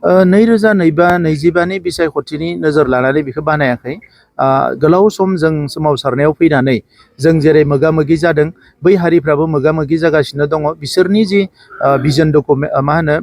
2024-25नि बिसायख'थिनि नोजोर लानानै बेखौ बानायाखै। गोलाव सम जों सोमावसारनायाव फैनानै जों जेरै मोगा मोगि जादों बै हारिफ्राबो मोगा मोगि जागासिनो दङ। बिसोरनि जि भिजन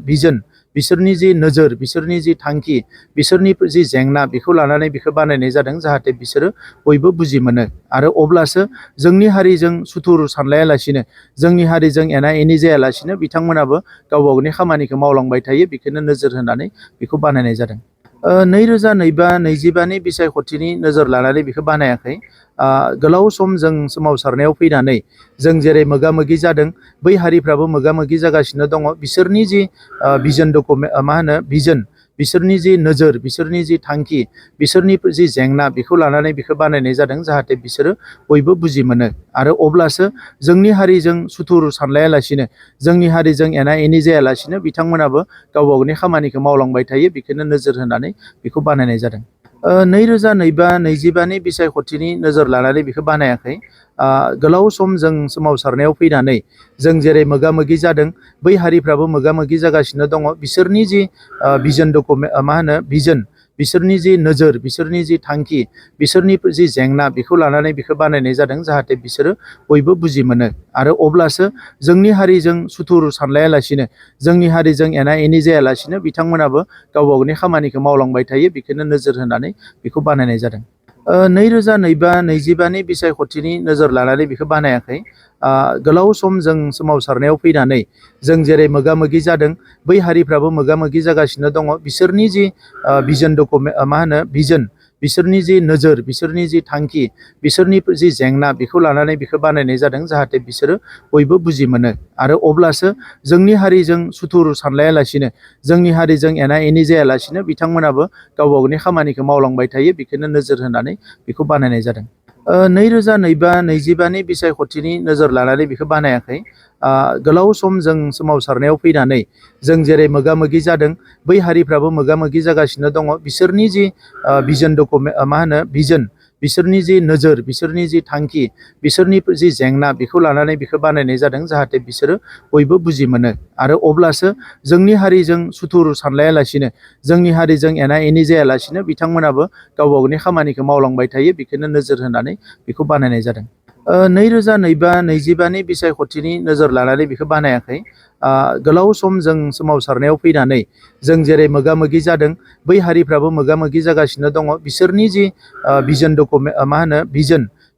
भिजन बिसोरनि जि नोजोर, बिसोरनि जि थांखि, बिसोरनि जि जेंना बेखौ लानानै बेखौ बानायनाय जादों जाहाथे बिसोरो बयबो बुजि मोनो आरो अब्लासो जोंनि हारिजों सुथुर सानलायालासिनो, जोंनि हारिजों एना एनि जायालासिनो बिथांमोनाबो गावबा गावनि खामानिखौ मावलांबाय थायो। बेखौनो नोजोर होनानै बेखौ बानायनाय जादों। 2024-25नि बिसायख'थिनि नोजोर लानानै बेखौ बानायाखै। गोलाव सम जों सोमावसारनायाव फैनानै जों जेरै मोगा मोगि जादों बै हारिफ्राबो मोगा मोगि जागासिनो दङ। बिसोरनि जि भिजन बिसोरनि जि नोजोर, बिसोरनि जि थांखि, बिसोरनि जि जेंना बेखौ लानानै बेखौ बानायनाय जादों जाहाथे बिसोरो बयबो बुजि मोनो आरो अब्लासो जोंनि हारिजों सुथुर सानलायालासिनो, जोंनि हारिजों एना एनि जायालासिनो बिथांमोनाबो गावबा गावनि खामानिखौ मावलांबाय थायो। बेखौनो नोजोर होनानै बेखौ बानायनाय जादों। 2024-25नि बिसायख'थिनि नोजोर लानानै बेखौ बानायाखै। गोलाव सम जों सोमावसारनायाव फैनानै जों जेरै मोगा मोगि जादों बै हारिफ्राबो मोगा मोगि जागासिनो दङ। बिसोरनि जि भिजन बिसोरनि जि नोजोर, बिसोरनि जि थांखि, बिसोरनि जि जेंना बेखौ लानानै बेखौ बानायनाय जादों जाहाथे बिसोरो बयबो बुजि मोनो आरो अब्लासो जोंनि हारिजों सुथुर सानलायालासिनो, जोंनि हारिजों एना एनि जायालासिनो बिथांमोनाबो गावबा गावनि खामानिखौ मावलांबाय थायो। बेखौनो नोजोर होनानै बेखौ बानायनाय जादों। 2024-25नि बिसायख'थिनि नोजोर लानानै बेखौ बानायाखै। गोलाव सम जों सोमावसारनायाव फैनानै जों जेरै मोगा मोगि जादों बै हारिफ्राबो मोगा मोगि जागासिनो दङ। बिसोरनि जि भिजन बिसोरनि जि नोजोर, बिसोरनि जि थांखि, बिसोरनि जि जेंना बेखौ लानानै बेखौ बानायनाय जादों जाहाथे बिसोरो बयबो बुजि मोनो आरो अब्लासो जोंनि हारिजों सुथुर सानलायालासिनो, जोंनि हारिजों एना एनि जायालासिनो बिथांमोनाबो गावबा गावनि खामानिखौ मावलांबाय थायो। बेखौनो नोजोर होनानै बेखौ बानायनाय जादों। 2024-25नि बिसायख'थिनि नोजोर लानानै बेखौ बानायाखै। गोलाव सम जों सोमावसारनायाव फैनानै जों जेरै मोगा मोगि जादों बै हारिफ्राबो मोगा मोगि जागासिनो दङ। बिसोरनि जि भिजन बिसोरनि जि नोजोर, बिसोरनि जि थांखि, बिसोरनि जि जेंना बेखौ लानानै बेखौ बानायनाय जादों जाहाथे बिसोरो बयबो बुजि मोनो आरो अब्लासो जोंनि हारिजों सुथुर सानलायालासिनो, जोंनि हारिजों एना एनि जायालासिनो बिथांमोनाबो गावबा गावनि खामानिखौ मावलांबाय थायो। बेखौनो नोजोर होनानै बेखौ बानायनाय जादों। 2024-25नि बिसायख'थिनि नोजोर लानानै बेखौ बानायाखै। गोलाव सम जों सोमावसारनायाव फैनानै जों जेरै मोगा मोगि जादों बै हारिफ्राबो मोगा मोगि जागासिनो दङ। बिसोरनि जि भिजन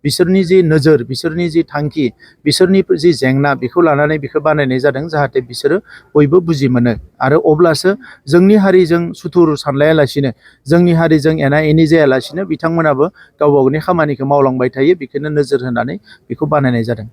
बिसोरनि जि नोजोर, बिसोरनि जि थांखि, बिसोरनि जि जेंना बेखौ लानानै बेखौ बानायनाय जादों जाहाथे बिसोरो बयबो बुजि मोनो आरो अब्लासो जोंनि हारिजों सुथुर सानलायालासिनो, जोंनि हारिजों एना एनि जायालासिनो बिथांमोनाबो गावबा गावनि खामानिखौ मावलांबाय थायो। बेखौनो नोजोर होनानै बेखौ बानायनाय जादों।